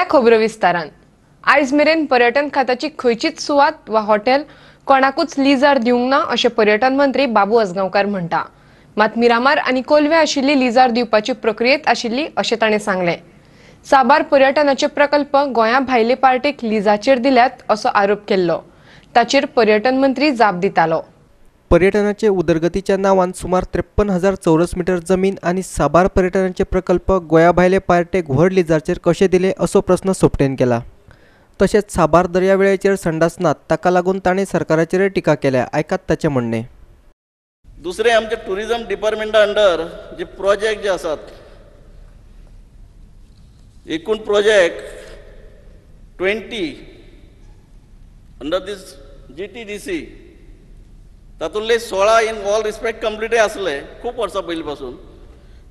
खबरो विस्तारान. आयज मेरेन पर्यटन खात्याची खंयचीच सुवात वा हॉटेल कोणाकूच लिजार दिवंक ना अशें पर्यटन मंत्री बाबू आजगांवकार म्हणटा. मात मिरामार आनी कोलवे आशिल्ली लिजार दिवपाची प्रक्रियेत आशिल्ली अशें ताणें सांगलें. साबार पर्यटनाचे प्रकल्प गोंया भायले पार्टीक लिजाचेर दिल्यात असो आरोप केल्लो. ताचेर पर्यटन मंत्री जाप दितालो. पर्यटनाचे उदरगतीच्या नांवान सुमार 53,000 चौरस मीटर जमीन आनी साबार पर्यटनाचे प्रकल्प गोंया भायले पार्टेक व्हड लिजाचेर कशे दिले असो प्रस्न सोपटेन केला. तशेंच साबार दर्यावेळेचेर संडास नात, ताका लागून ताणें सरकाराचेर टिका केल्या. आयकात ताचें म्हणणें. दुसरें, आमचे टुरिजम डिपार्टमेंटा अंडर जे प्रोजेक्ट जे आसात, एकूण project 20 under these GTDC, तातूंतले 16 इन ऑल रिस्पेक्ट कंप्लीटय आसले खूब वर्सां पयलीं पासून.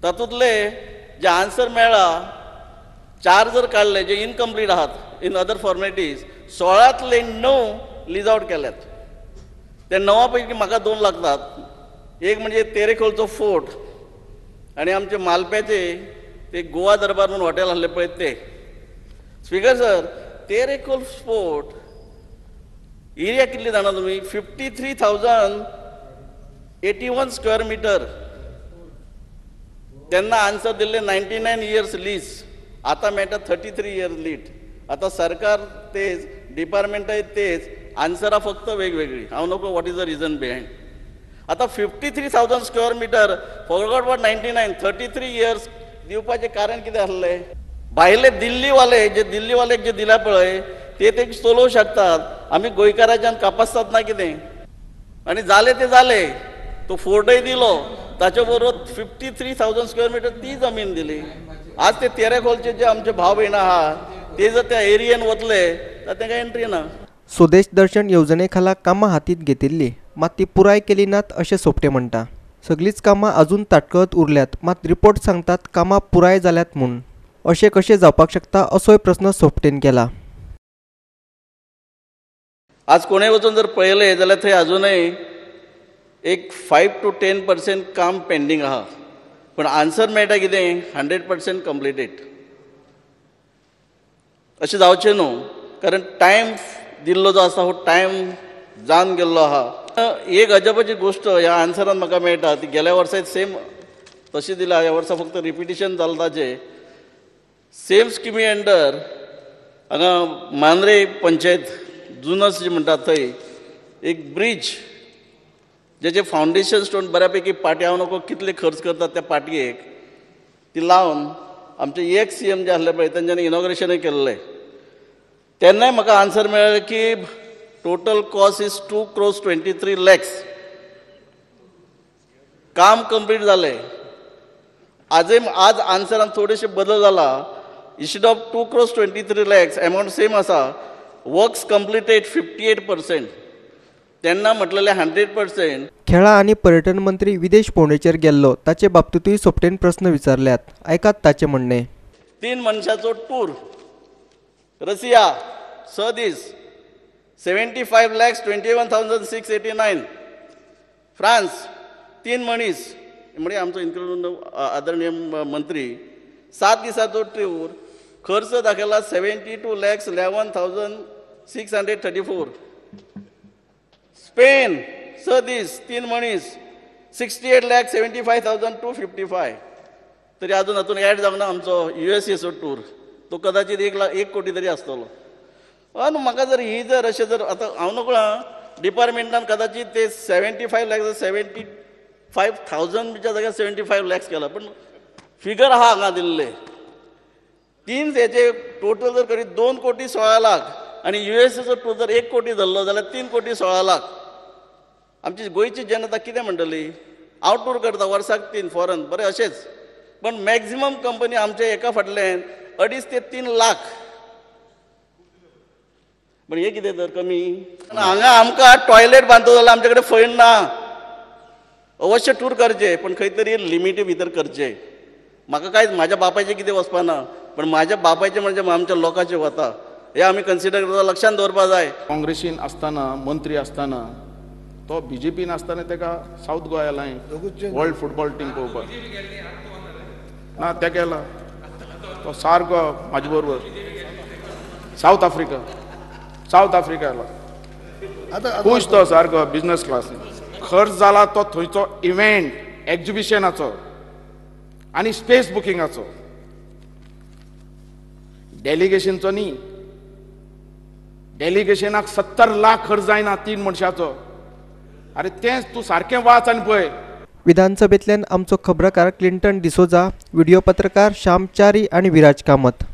तातूंतले जे आन्सर मेळ्ळा 4 जर काडले जे इनकम्प्लीट आहात इन अदर फॉर्मेलिटीज, 16तले 9 लीज आवट केल्यात. त्या 9 पैकी म्हाका 2 लागतात. एक म्हणजे तेरेखोलचो फोर्ट आनी आमचे मालप्याचे ते गोवा दरबार म्हणून हॉटेल आसले पळय ते. Speaker sir, Terekhol fort area कितली जाणा तुमी? 53,081 स्क्वेअर मिटर. तेन्ना आन्सर दिल्ले 99 इयर्स लीज, आतां मेळटा 33 इयर्स लीज. आतां सरकार तेच, डिपार्टमेंटय तेच, आन्सरां फक्त वेगवेगळी. हांव नको what is the reason behind. आतां 53,000 square metre forgot what 99 33 years दिवपाचें कारण कितें आसलें? भायले दिल्लीवाले जे दिल्लीवाले जे दिल्या पळय ते ते चलोवंक शकतात, आमी गोंयकाराच्यान कापासतात ना कितें. आनी जालें तें जालें, तो फोर्टय दिलो, ताचे बरोबर 53,000 स्क्वेअर मिटर ती जमीन दिली. आज ते तेरेखोलचे जे आमचे भाव भयणां आहा ते जर त्या एरियेन वतले तर तांकां एंट्री ना. स्वदेश दर्शन येवजणे खाला कामां हातींत घेतिल्ली, मात ती पुराय केली नात अशें सोपटे म्हणटा. सगळींच कामां अजून ताटकळत उरल्यात, मात रिपोर्ट सांगतात कामां पुराय जाल्यात म्हूण. अशें कशें जावपाक शकता असोय प्रस्न सोपटेन केला. आज कोणेय वचून जर पळयलें जाल्यार थंय अजूनय एक 5 to 10% काम पेंडींग आहा, पूण आन्सर मेळटा कितें 100% कंप्लिटेड. अशें जावचें न्हू, कारण टायम दिल्लो जो आसा हो टायम जावन गेल्लो आहा. एक अजापाची गोश्ट ह्या आन्सरान म्हाका मेळटा, ती गेल्या वर्सा सेम तशी दिल्या, ह्या वर्सा फक्त रिपिटिशन जालां ताचें. सेम स्किमी अंडर हांगा मांद्रे पंचायत जुनस जी म्हणटात थंय एक ब्रीज जेचे फावंडेशन स्टोन बऱ्यापैकी पाटी, हांव नको कितले खर्च करतात त्या पाटयेक, ती लावन आमचे एक CM जे आसले पळय तेंच्यांनी इनॉग्रेशनय केल्लें. तेन्नाय म्हाका आन्सर मेळ्ळें की total cost is 2.23 crores. काम कंप्लीट जालें. आजय आज आन्सरान थोडेशे बदल जाला. Instead of 2.23 crores amount same आसा, वर्क्स कंप्लिटेड 58%. तेन्ना म्हटलेलें 100%. खेळां आनी पर्यटन मंत्री विदेश भोंवडेचेर गेल्लो, ताचे बाबतींतूय सोपटेन प्रस्न विचारल्यात. आयकात ताचें म्हणणें. 3 मनशाचो टूर रसिया 6 दीस 75,21,689. फ्रांस 3 मनीस म्हणजे आमचो इन्क्लूड आदरणीय मंत्री 7 दिसाचो टूर, खर्च दाखयला 72,11,634. स्पेन 6 दीस 3 मनीस 68,75,255. तरी अजून हातून ॲड जावंक ना आमचो USAचो टूर, तो कदाचित 1 कोटी तरी आसतलो. आनी म्हाका जर ही जर अशें जर आतां हांव नकळो डिपार्टमेंटान कदाचित ते 75 lakhs 75,000च्या जाग्यार 75 lakhs केला, पण फिगर आहा हांगा दिल्ले. 3 हेचे टोटल जर करीत 2.16 कोटी आनी USAचो टूर जर 1 कोटी धरलो जाल्यार 3.16 कोटी. आमची गोंयची जनता कितें म्हणटली? हांव टूर करता वर्साक 3 फॉरन, बरें अशेंच, पण मॅक्झिमम कंपनी आमच्या एका फाटल्यान 2.5 ते 3 लाख. पण हे कितें तर कमी. हांगा आमकां टॉयलेट बांदतो जाल्यार आमचे कडेन फंड ना. अवश्य टूर करचे, पण खंय तरी लिमिटी भितर करचे. म्हाका कांय म्हाज्या बापायचें कितें वचपा ना, पण म्हाज्या बापायचें म्हणजे आमच्या लोकांचें वता, हें आमी कन्सिडर करता, लक्षांत दवरपा जाय. काँग्रेसीन आसतना मंत्री आसतना तो बीजेपीन आसतना ताका सावथ गोवा लायन वर्ल्ड फुटबॉल टीम पळोवपाक ना, त्या केला तो सारको म्हाजे बरोबर. सावथ आफ्रिका, सावथ आफ्रिका खूश तो सारको बिजनस क्लास. खर्च जाला तो थंयचो इव्हेंट एक्जिबिशनाचो आनी स्पेस बुकिंगाचो, डेलिगेशनचो न्ही. डेलिगेशनाक 70 लाख खर्च जायना 3 मनशाचो. अरे तेंच तूं सारकें वाच आनी पळय. विधानसभेंतल्यान आमचो खबराकार क्लिंटन डिसोजा, व्हिडिओ पत्रकार श्याम च्यारी आनी विराज कामत.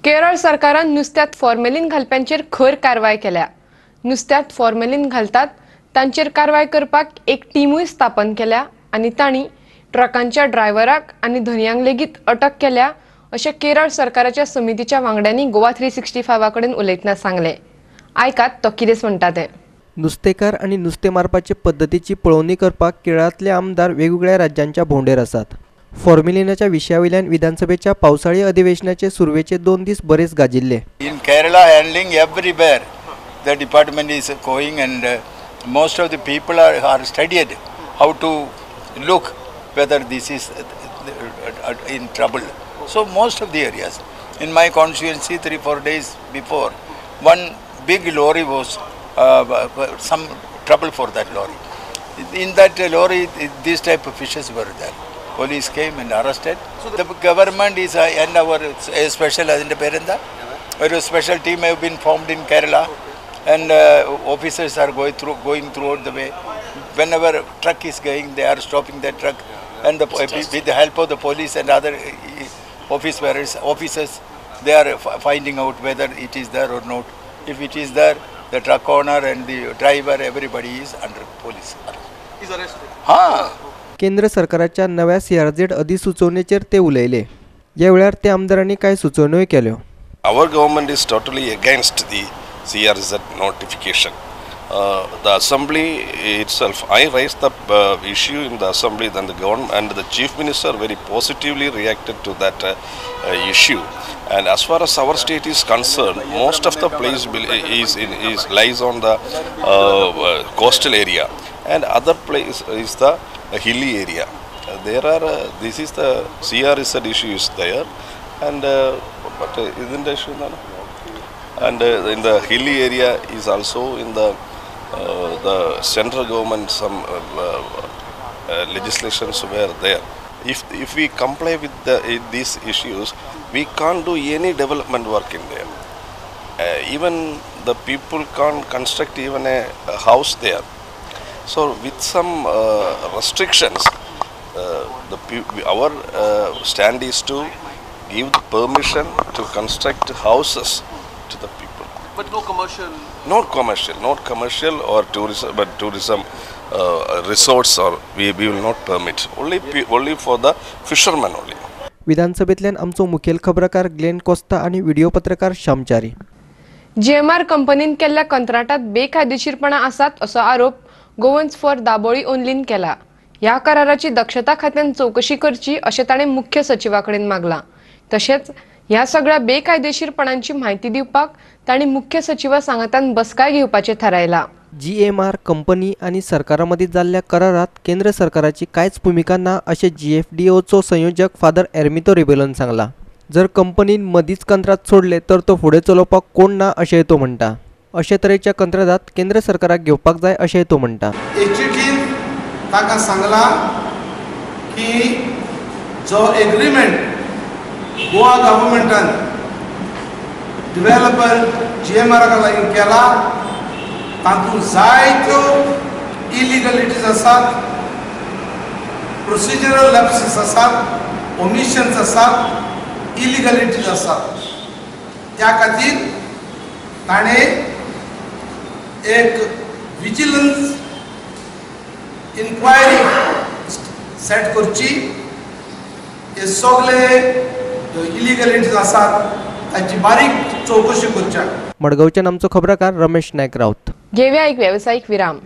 केरळ सरकारान नुस्त्यांत फॉर्मेलीन घालप्यांचेर खर कारवाय केल्या. नुस्त्यांत फॉर्मेलीन घालतात तांचेर कारवाय करपाक एक टिमूय स्थापन केल्या आनी तांणी ट्रकांच्या ड्रायव्हराक आनी धनयांक लेगीत अटक केल्या अशें केरळ सरकाराच्या समितीच्या वांगड्यांनी गोवा 365 कडेन उलयतना सांगलें. आयकात तो कितें म्हणटा तें. नुस्तेकार आनी नुस्तें मारपाचे पद्दतीची पळोवणी करपाक केरळांतले आमदार वेगवेगळ्या राज्यांच्या भोंवडेर आसात. फॉर्मेलिनाच्या विशया वयल्यान विधानसभेच्या पावसाळी अधिवेशनाचे सुरवेचे 2 दीस बरेच गाजिल्ले. In Kerala handling everywhere the department is going and most of the people are studied how to look whether this is in trouble. So most of the areas in my constituency 3-4 days before one big lorry was some trouble for that lorry. In that lorry this type of fishes were there. Police came and arrested. So the government is and our special adinte perenda a special team have been formed in Kerala and officers are going throughout the way. Whenever truck is going, they are stopping that truck and with the help of the police and other office bearers, officers, they are finding out whether it is there or not. If it is there, the truck owner and the driver, everybody is under police arrest. Is arrested. Ha. केंद्र सरकाराच्या नव्या CRZ अधिसुचोवणेचेर ते उलयले. ह्या वेळार ते आमदारांनी कांय सुचोवण्योय केल्यो. Our government is totally against the CRZ notification. The assembly itself, I raised the issue in the assembly, then the government and the chief minister very positively reacted to that issue. And as far as our state is concerned, most of the place lies on the coastal area, and other place is the hilly area. There are this is the CRZ issue is there, and but isn't the issue now? And in the hilly area is also in the central government some legislations were there. If we comply with these issues, we can't do any development work in there. Even the people can't construct even a house there. So with some restrictions, our stand is to give the permission to construct houses to the people. But no commercial? Not commercial, not commercial or tourism, but tourism resorts or we will not permit. Only for the fishermen only. विधानसभेतल्यान आमचो मुखेल खबराकार Glenn Costa आणि video पत्रकार श्यामचारी. GMR कंपनीन केल्ल्या कंत्राटात बेकायदेशीरपणा आसात असो आरोप Goans for Dabolim ओनलीन केला. ह्या कराराची दक्षता खात्यान चौकशी करची अशें ताणें मुख्य सचिवा कडेन मागलां. तशेंच ह्या सगळ्या बेकायदेशीरपणांची म्हायती दिवपाक तांणी मुख्य सचिवा सांगातान बसकाय घेवपाचें थारायलां. GMR company आनी सरकारा मदीं जाल्ल्या करारात केंद्र सरकाराची कांयच भुमिका ना अशें GFDOचो संयोजक फादर एर्मितो रिबेलोन सांगलां. जर कंपनीन मदींच कंत्राट सोडले तर तो फुडें चलोवपाक कोण ना अशेंय तो म्हणटा. अशे तरेच्या कंत्राटात केंद्र सरकाराक घेवपाक जाय अशेंय तो म्हणटा. एचटीन ताका सांगलां की जो एग्रीमेंट गोवा गव्हर्मेंटान डिवेलपर GMR लागीं केला तातूंत जायत्यो इलिगलिटीज आसात, प्रोसिजरल लॅप्सीस आसात, ओमिशन्स आसात, इलिगलिटीज आसात. त्या खातीर ताणें एक विजिलन्स इन्क्वायरी सेट करची. हे सगळे इलिगलिटीज आसात ताची बारीक चौकशी करच्या. मडगांवच्यान आमचो खबराकार रमेश नायक राऊत. घेवया एक व्यावसायिक विराम.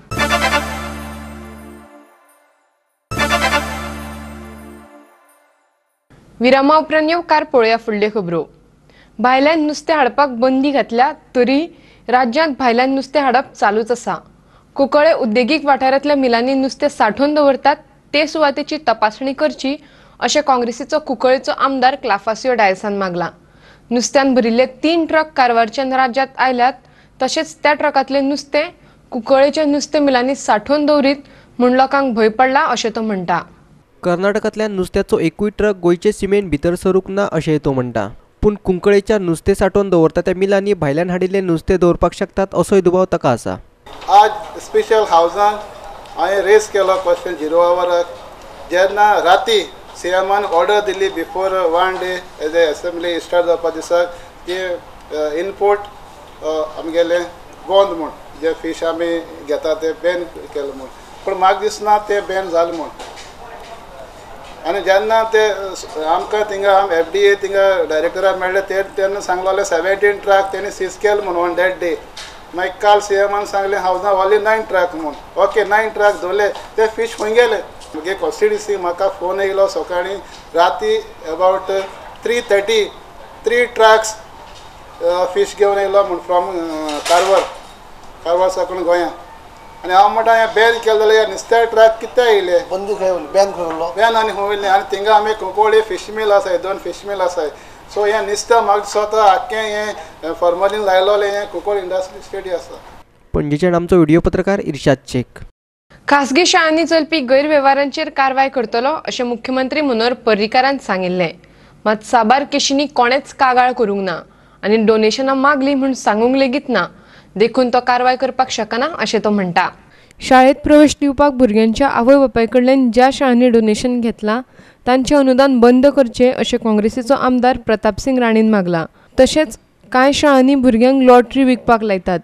विरामा उपरांत येवकार पळोवया फुडल्यो खबरो. भायल्यान नुस्तें हाडपाक बंदी घातल्या तरी राज्यांत भायल्यान नुस्तें हाडप चालूच आसा. कुंकळे उद्देगीक वाठारांतल्या मिलांनी नुस्तें सांठोवन दवरतात ते सुवातेची तपासणी करची अशें काँग्रेसीचो कुंकळेचो आमदार क्लाफासियो डायसान मागलां. नुस्त्यान भरिल्ले 3 ट्रक कारवारच्यान राज्यांत आयल्यात. तशेंच त्या ट्रकांतले नुस्तें कुंकळेच्या नुस्तें मिलांनी सांठोवन दवरीत म्हूण लोकांक भंय पडला अशें तो म्हणटा. कर्नाटकांतल्यान नुस्त्याचो एकूय ट्रक गोंयचे सिमेन भितर सरूंक ना अशेंय तो म्हणटा. पूण कुंकळेच्या नुस्तें सांठोवन दवरता त्या मिलांनी भायल्यान हाडिल्लें नुस्तें दवरपाक शकतात असोय दुबाव ताका आसा. आज स्पेशल हावजान हांवें रेस केलो क्वेश्चन 0 आवराक, जेन्ना राती सीएमान ऑर्डर दिली before 1 day as a assembly start जावपा दिसाक की इनपोर्ट आमगेलें बंद म्हूण, जे फीश आमी घेता ते बॅन केलें म्हूण, पूण म्हाका दिसना तें बॅन जालें म्हूण. आनी जेन्ना ते आमकां थिंगा FDA थिंगा डायरेक्टराक मेळ्ळे ते तेन्ना सांगलेले 17 ट्रक तेणी सीज केले म्हूण ऑन that day. मागीर काल सीएमान सांगलें हावजान ओन्ली 9 ट्रक म्हूण. ओके, 9 ट्रक दवरले, ते फीश खंय गेले? मुगे कॉन्स्टिट्युन्सी म्हाका फोन येयलो सकाळीं राती अबावट 3:30 3 ट्रक्स फीश घेवन येयलो म्हूण फ्रॉम कारवार, कारवार साकून गोंया. आनी हांव म्हणटा हें बॅन केलें जाल्यार नुस्त्या ट्रक कित्याक येयले? बंद खंय बॅन खंय उरलो? बॅन आनी खंय उरलें? आनी थिंगा आमी कुंकळ्ळी फीश मिल आसाय, 2 फीश मिल आसाय. सो हें नुस्तें म्हाका दिसता आख्खें हें फॉर्मलीन लायलोलें हें कुंकळ्ळी इंडस्ट्री स्टेडी आसा. पणजेच्यान आमचो व्हिडिओ पत्रकार इर्शाद शेख. खासगी शाळांनी चलपी गैरवेव्हारांचेर कारवाय करतलो अशें मुख्यमंत्री मनोहर पर्रीकारान सांगिल्लें. मात साबार केशींनी कोणेच कागाळ करूंक ना आनी डोनेशनां मागली म्हूण सांगूंक लेगीत ना, देखून तो कारवाय करपाक शकना अशें तो म्हणटा. शाळेंत प्रवेश दिवपाक भुरग्यांच्या आवय बापाय कडल्यान ज्या शाळांनी डोनेशन घेतलां तांचें अनुदान बंद करचें अशें काँग्रेसीचो आमदार प्रतापसिंग राणेन मागलां. तशेंच कांय शाळांनी भुरग्यांक लॉटरी विकपाक लायतात,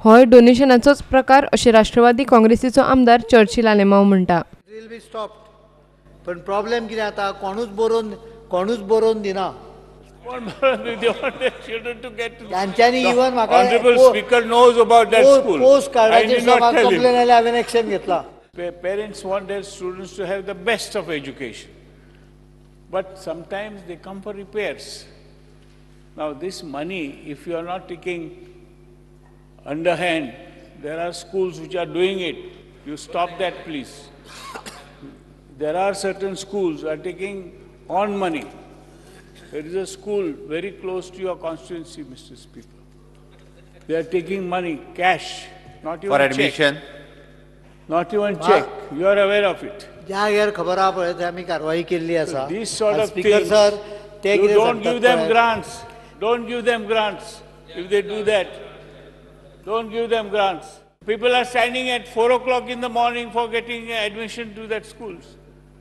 होय डोनेशनाचोच प्रकार अशें राष्ट्रवादी काँग्रेसीचो आमदार चर्चिल आलेमांव म्हणटा. पण प्रॉब्लेम कितें जाता, कोणूच बरोवन दिना. तांच्यांनी इवन म्हाका पोस्ट कार्डाचेर कंप्लेन आयल्या, हांवें एक्शन घेतला. Parents want their students to have the best of education, but sometimes they come for repairs. Now this money, if you are not taking underhand, there are schools which are doing it. You stop that, please. There are certain schools are taking on money. There is a school very close to your constituency, Mr. Speaker. They are taking money, cash, not even for admission. Check. Not even check. You are aware of it. ज्या खबर आहा पळय ते आमी कारवाई केल्ली आसा. These sort of speaker things, sir, ते you don't give them grants. Don't give them grants. If they do that, don't give them grants. People are standing at 4 o'clock in the morning for getting admission to that schools.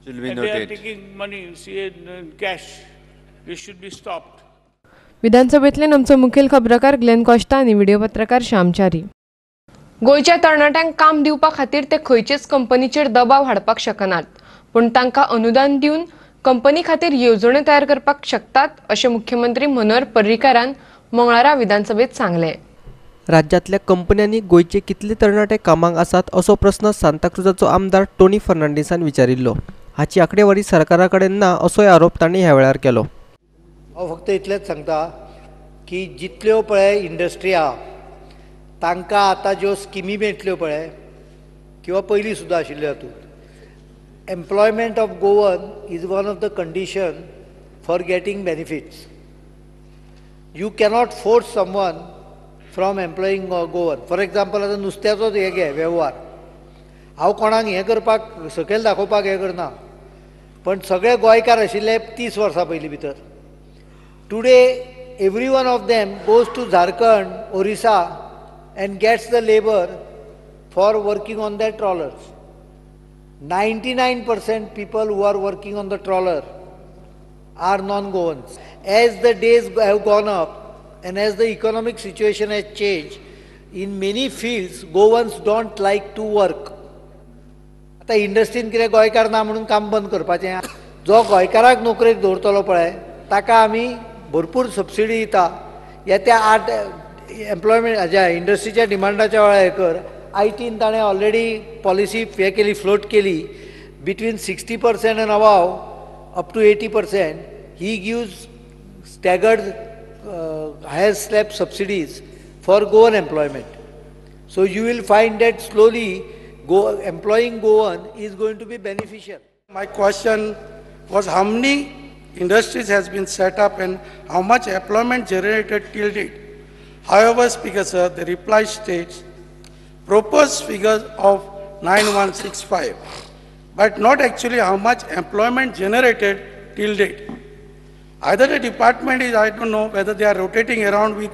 Will be and they are noted. taking money, you see, in cash. This should be stopped. विधानसभेंतल्यान आमचो मुखेल खबराकार Glenn Costa आनी video पत्रकार श्यामचारी. गोंयच्या तरणाट्यांक काम दिवपा खातीर ते खंयचेच कंपनीचेर दबाव हाडपाक शकनात, पूण तांकां अनुदान दिवन कंपनी खातीर येवजण्यो तयार करपाक शकतात अशें मुख्यमंत्री मनोहर पर्रीकारान मंगळारा विधानसभेत सांगलें. राज्यांतल्या कंपन्यांनी गोंयचे कितले तरणाटे कामाक आसात असो प्रस्न सांताक्रुजाचो आमदार टोनी फर्नांडीसान विचारिल्लो. हाची आंकडेवारी सरकारा कडेन ना असोय आरोप तांणी ह्या वेळार केलो. हांव फक्त इतलेंच सांगता की जितल्यो पळय इंडस्ट्री आहा तांकां आतां ज्यो स्किमी मेळटल्यो पळय किंवा पयलीं सुद्दां आशिल्ल्यो हातूंत employment of Goan is one of the condition for getting benefits. You cannot force someone from employing Goan. For example, आतां नुस्त्याचोच हे घे वेव्हार, हांव कोणाक हें करपाक सकयल दाखोवपाक हें करना, पण सगळे गोंयकार आशिल्ले 30 वर्सां पयलीं भितर. Today every one of them goes to Jharkhand, Orissa and gets the labour for working on the trawlers. 99% people who are working on the trawler are non-Goans. As the days have gone up and as the economic situation has changed, in many fields Goans don't like to work. आतां इंडस्ट्रीन कितें गोंयकार ना म्हणून काम बंद करपाचें. जो गोंयकाराक नोकरेक दवरतलो पळय ताका आमी भरपूर सबसिडी दिता. येत्या 8 एम्प्लॉयमेंट हाज्या इंडस्ट्रीच्या डिमांडाच्या वेळार हें कर. आयटीन ताणें ऑलरेडी पॉलिसी हें केली, फ्लोट केली, between 60% and above up to 80% he gives staggered higher slab subsidies for Goan employment. So you will find that slowly employing Goan is going to be beneficial. My question was how many industries has been set up and how much employment generated till date. However, Speaker sir, the reply states proposed figures of 9165, but not actually how much employment generated till date. Either the department is, I don't know whether they are rotating around with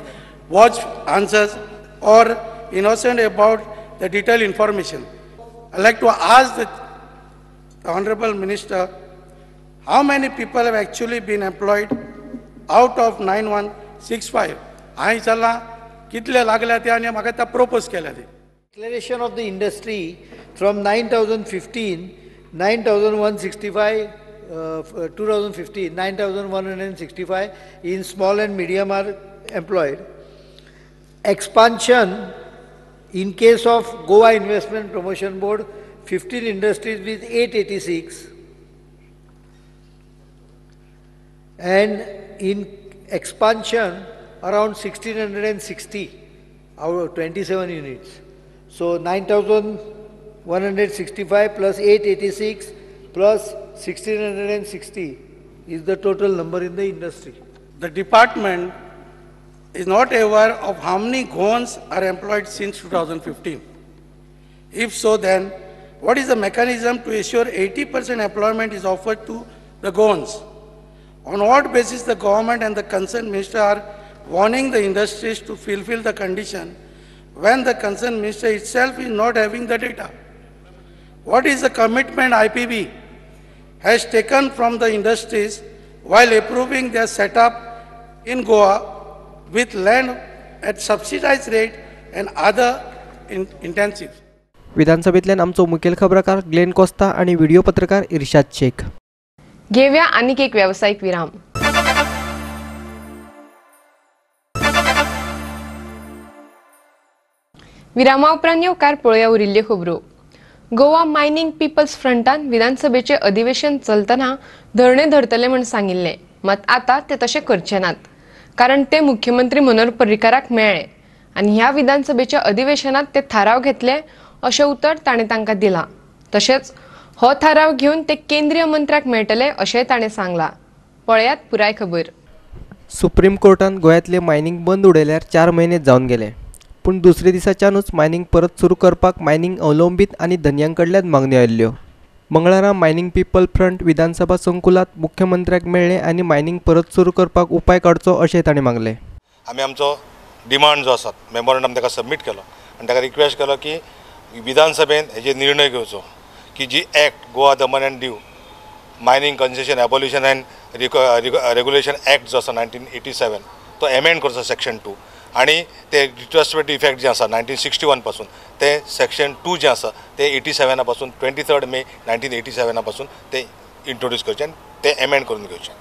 watch answers or innocent about the detailed information. I'd like to ask the Honorable Minister, how many people have actually been employed out of 9165? हांवें विचारलां कितले लागल्या ते आनी म्हाका ते propose केल्या ते. Declaration of the industry from 9015, 9165, 2015, 9165 in small and medium are employed. Expansion in case of Goa Investment Promotion Board, 15 industries with 886, and in expansion around 1660 out of 27 units. So 9165 plus 886 plus 1660 is the total number in the industry. The department is not aware of how many Goans are employed since 2015. If so, then what is the mechanism to ensure 80% employment is offered to the Goans? On what basis the government and the concerned minister are warning the industries to fulfill the condition when the concerned minister itself is not having the data? What is the commitment IPB has taken from the industries while approving their setup in Goa with land at subsidized rate and other intensives? विधानसभेतल्यान आमचो मुखेल खबराकार Glenn Costa आणि video पत्रकार इर्शाद शेख. घेऊया आणखी एक व्यावसायिक विराम. विरामा उपरांत येवकार पळोवया उरिल्ल्यो खबरो. गोवा मायनिंग पीपल्स फ्रंटान विधानसभेचे अधिवेशन चलतना धरणे धरतले म्हूण सांगिल्लें, मात आतां ते तशें करचे नात, कारण ते मुख्यमंत्री मनोहर पर्रीकाराक मेळ्ळे आनी ह्या विधानसभेच्या अधिवेशनात ते थाराव घेतले अशें उतर ताणें तांकां दिलां. तशेंच हो थाराव घेवन ते केंद्रीय मंत्र्याक मेळटले अशेंय ताणें सांगलां. पळयात पुराय खबर. सुप्रीम कोर्टान गोंयांतलें मायनिंग बंद उडयल्यार 4 म्हयने जावन गेले, पूण दुसरे दिसाच्यानूच मायनिंग परत सुरू करपाक मायनिंग अवलंबीत आनी धनयां कडल्यान मागण्यो आयिल्ल्यो. मंगळारा मायनिंग पीपल फ्रंट विधानसभा संकुलात मुख्यमंत्र्याक मेळ्ळे आनी मायनिंग परत सुरू करपाक उपाय काडचो अशें ताणें मागलें. आमी आमचो डिमांड जो आसा मेमोरंडम ताका सबमीट केलो आनी ताका रिक्वेस्ट केलो की विधानसभेन हेजेर निर्णय घेवचो की जी act Goa Daman and Diu mining concession abolition and regulation act जो आसा 1987 तो एमेंड करचो सेक्शन 2 आनी ते रिट्रोस्पेक्टिव इफेक्ट जे आसा 1961 पासून ते सेक्शन 2 जे आसा ते 87 पासून 23 मे 1987 पासून ते इंट्रोड्यूस करचे आनी ते एमेंड करून घेवचे.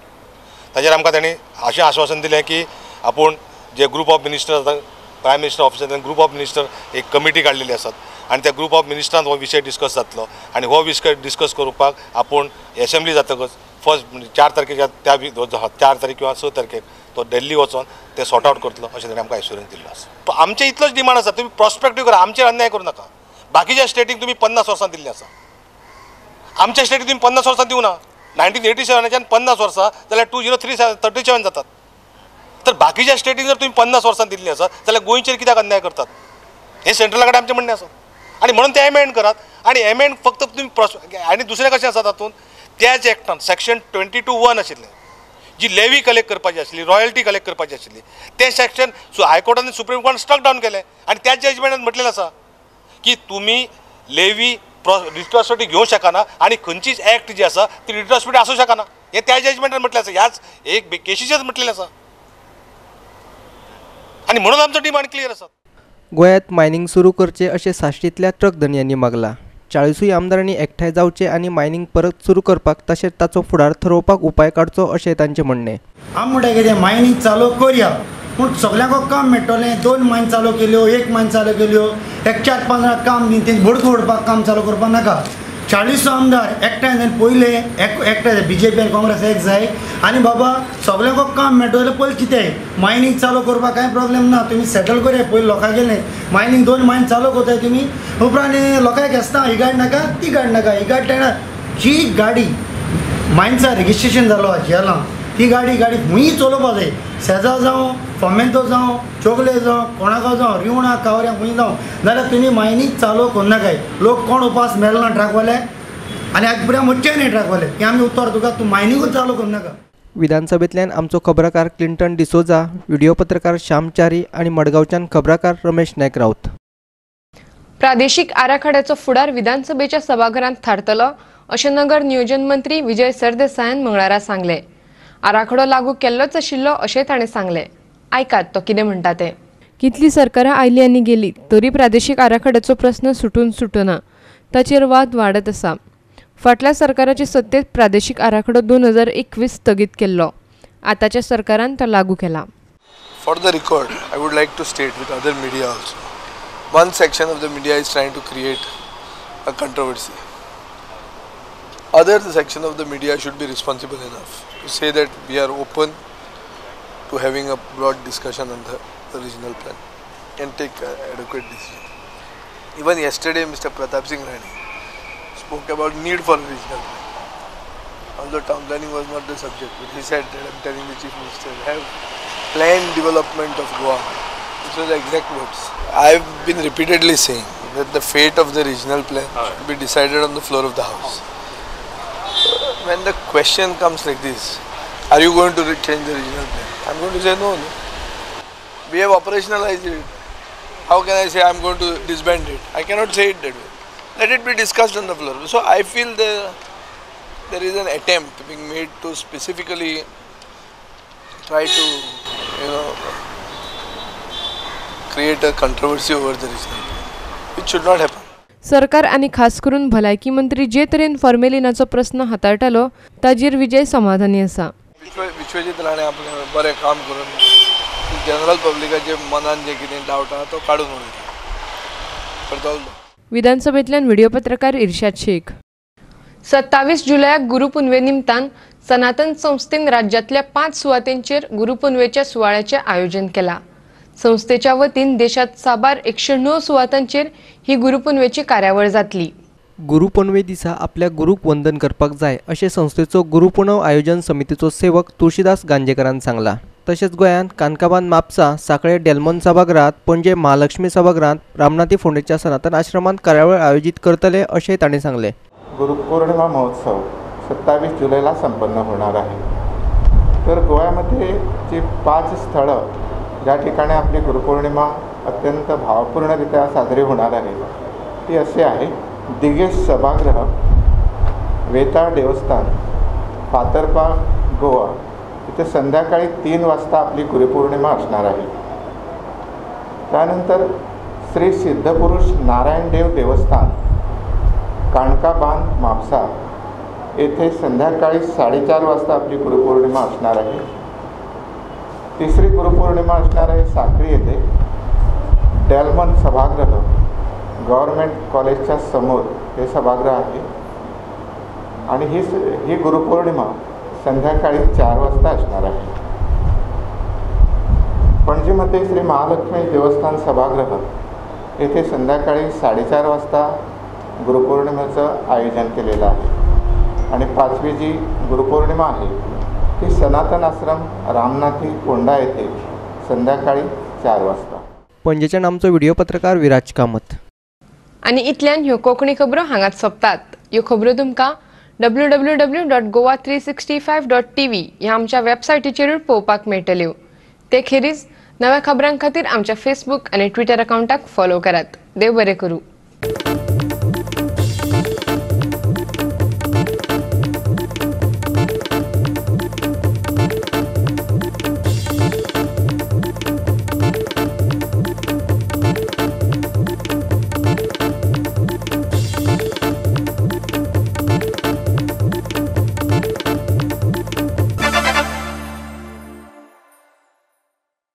ताजेर आमकां तांणी अशें आश्वासन दिलें की आपूण जे ग्रुप ऑफ मिनिस्टर आसा प्रायम मिनिस्टर ऑफिसांतल्यान ग्रुप ऑफ मिनिस्टर एक कमिटी काडलेली आसात आनी त्या ग्रुप ऑफ मिनिस्टरान हो विशय डिस्कस जातलो आनी हो विशय डिस्कस करपाक आपूण एसेंब्ली जातकच फर्स्ट 4 तारखेच्या त्या 4 तारीख किंवा 6 तारखेक तो दिल्ली वचोन ते सॉर्ट आवट करतलो अशें ताणें आमकां एश्युरन्स दिल्लो आसा. आमचें इतलोच डिमांड आसा, तुमी प्रोस्पेक्टीव करा, आमचेर अन्याय करूं नाका. बाकीच्या स्टेटीक तुमी 50 वर्सां दिल्लीं आसा, आमच्या स्टेटीक तुमी 50 वर्सां दिवना. 1987च्यान 50 वर्सां जाल्यार 2037 जातात. तर बाकीच्या स्टेटीक जर तुमी 50 वर्सां दिल्लीं आसा जाल्यार गोंयचेर कित्याक अन्याय करतात हें सेंट्रला कडेन आमचें म्हणणें आसा. आनी म्हणून ते एमेंड करात आनी एमेंड फक्त तुमी आनी दुसरें कशें आसा तातूंत त्याच एक्टान सेक्शन 22(1) आशिल्लें जी लेवी कलेक्ट करपाची आशिल्ली, रॉयल्टी कलेक्ट करपाची आशिल्ली, तें सेक्शन हायकोर्टान सुप्रीम कोर्टान स्ट्रक डावन केलें आनी त्याच जजमेंटान म्हटलेलें आसा की तुमी लेवी रिट्रोस्पेक्टीव घेवंक शकना आनी खंयचीच एक्ट जी आसा ती रिट्रोस्पेक्टीव आसूं शकना, हें त्या जजमेंटान म्हटलें आसा, ह्याच एक केशीचेच म्हटलेलें आसा आनी म्हणून आमचो डिमांड क्लियर आसा. गोंयांत मायनिंग सुरू करचें अशें साश्टींतल्या ट्रक धनयांनी मागलां. 40 आमदारांनी एकठांय जावचे आनी मायनिंग परत सुरू करपाक तशेंच ताचो फुडार थरोवपाक उपाय काडचो अशें तांचें म्हणणें. आमी म्हणटा कितें मायनिंग चालू करया पूण सगल्यांक काम मेळटलें. 2 मायन चालू केल्यो, 1 मायन चालू केल्यो, एक 4-5 जाणांक काम दी, तें बोडको उडपाक काम चालू करपाक नाका. 40 आमदार एकठांय जावन पयले एकठांय बीजेपी आनी काँग्रेस एक जाय आनी बाबा सगल्यांक काम मेळटलें जाल्यार पयलीं कितें मायनिंग चालू करपाक कांय प्रॉब्लेम ना, तुमी सेटल करया पयलीं लोकां गेलें. मायनिंग 2 मायन चालू करताय तुमी, उपरांत लोकांक आसता ही गाडी नाका ती गाडी नाका, ही गाडी तेणा जी गाडी मायन्सा रजिस्ट्रेशन जालो जेलां ती गाडी गाडी खंयी चलोवपा जाय, सेजा जावं, फोमेंतो जावं, चोगले जावं, कोणाको जावं, रिवणा कावऱ्यां खंय जावं, जाल्यार तुमी मायनींग चालू करनाकाय. लोक कोण उपास मेळना ना ट्रकवाले आनी आज पर्यंत म्हणचे न्ही ट्रकवाले की आमी उतर तुका, तूं मायनिंगूच चालू करनाका. विधानसभेंतल्यान आमचो खबराकार क्लिंटन डिसोजा, व्हिडिओ पत्रकार श्याम च्यारी आनी मडगांवच्यान खबराकार रमेश नायक राऊत. प्रादेशीक आराखड्याचो फुडार विधानसभेच्या सभाघरांत थारतलो अशें नगर नियोजन मंत्री विजय सरदेसायान मंगळारा सांगलें. आराखडो लागू केल्लोच आशिल्लो अशें ताणें सांगलें. आयकात तो कितें म्हणटा तें. कितली सरकारां आयली आनी गेली तरी प्रादेशीक आराखड्याचो प्रस्न सुटून सुटना, ताचेर वाद वाडत आसा. फाटल्या सरकाराचे सत्तेत प्रादेशीक आराखडो 2021 स्थगीत केल्लो, आतांच्या सरकारान तो लागू केला. For the record, I would like to state with other media also, one section of the media is trying to create a controversy. Other section of the media should be responsible enough to say that we are open to having a broad discussion on the regional plan and take adequate decision. Even yesterday, Mr. Pratap Singh Rane spoke about need for a regional plan. Although town planning was not the subject, but he said that I'm telling the Chief Minister, have planned development of Goa. These were the exact words. I've been repeatedly saying that the fate of the regional plan should be decided on the floor of the house. When the question comes like this, are you going to change the regional plan? I'm going to say no, no. We have operationalized it. How can I say I'm going to disband it? I cannot say it that way. Let it be discussed on the floor. So I feel there is an attempt being made to specifically try to, you know, create a controversy over the regional plan, which should not happen. सरकार आनी खास करून भलायकी मंत्री जे तरेन फॉर्मेलिनाचो प्रस्न हाताळटालो ताजेर विजय समाधानी आसा. विश्वजीत राणे आपले बरें काम करून जनरल पब्लिकाचे मनान जे कितें डावट आहा तो काडून उडयता. विधानसभेंतल्यान व्हिडिओ पत्रकार इर्शाद शेख. 27 जुलयाक गुरुपुनवे निमतान सनातन संस्थेन राज्यांतल्या 5 सुवातेंचेर गुरुपुनवेच्या सुवाळ्याचें आयोजन केलां. संस्थेच्या वतीन देशात साबार 109 सुवातांचेर ही गुरुपुनवेची कार्यावळ जातली. गुरुपुनवे दिसा आपल्या गुरूक वंदन करपाक जाय अशें संस्थेचो गुरुपुनव आयोजन समितीचो सेवक तुळशीदास गांजेकरान सांगला. तशेंच गोंयांत कानकाबान म्हापसा, सांखळे डेलमोन सभागृहांत, पणजे महालक्ष्मी सभागृहांत, रामनाथी फोंडेच्या सनातन आश्रमांत कार्यावळ आयोजीत करतले अशें तांणी सांगलें. गुरुपौर्णिमा महोत्सव 27 जुलैला संपन्न होणार आहे. तर गोव्यामध्ये जी 5 स्थळं ज्या ठिकाणी आपली गुरुपौर्णिमा अत्यंत भावपूर्णरित्या साजरी होणार आहे ती असे आहे: दिगेश सभागृह, वेताळ देवस्थान, फातर्पा, गोवा इथे संध्याकाळी 3 वाजता आपली गुरुपौर्णिमा असणार आहे. त्यानंतर श्री सिद्धपुरुष नारायणदेव देवस्थान, काणकाबांध, म्हापसा येथे संध्याकाळी 4:30 वाजता आपली गुरुपौर्णिमा असणार आहे. तिसरी गुरुपौर्णिमा असणार आहे साखळी येथे डेलमन सभागृह, गव्हर्मेंट कॉलेजच्या समोर हे सभागृह आहे आणि ही गुरुपौर्णिमा संध्याकाळी 4 वाजता असणार आहे. पणजीमध्ये श्री महालक्ष्मी देवस्थान सभागृह येथे संध्याकाळी 4:30 वाजता गुरुपौर्णिमेचं आयोजन केलेलं आहे. आणि 5वी जी गुरुपौर्णिमा आहे ती सनातन आश्रम रामनाथी कोंडा येथे संध्याकाळी 4 वाजता. पणजेच्यान आमचो व्हिडिओ पत्रकार विराज कामत. आनी इतल्यान ह्यो कोंकणी खबरो हांगाच सोंपतात. ह्यो खबरो तुमकां www.goa365.tv ह्या आमच्या वेबसायटीचेरूय पळोवपाक मेळटल्यो. ते खेरीज नव्या खबरां खातीर आमच्या फेसबूक आनी ट्विटर अकावंटाक फॉलो करात. देव बरें करूं.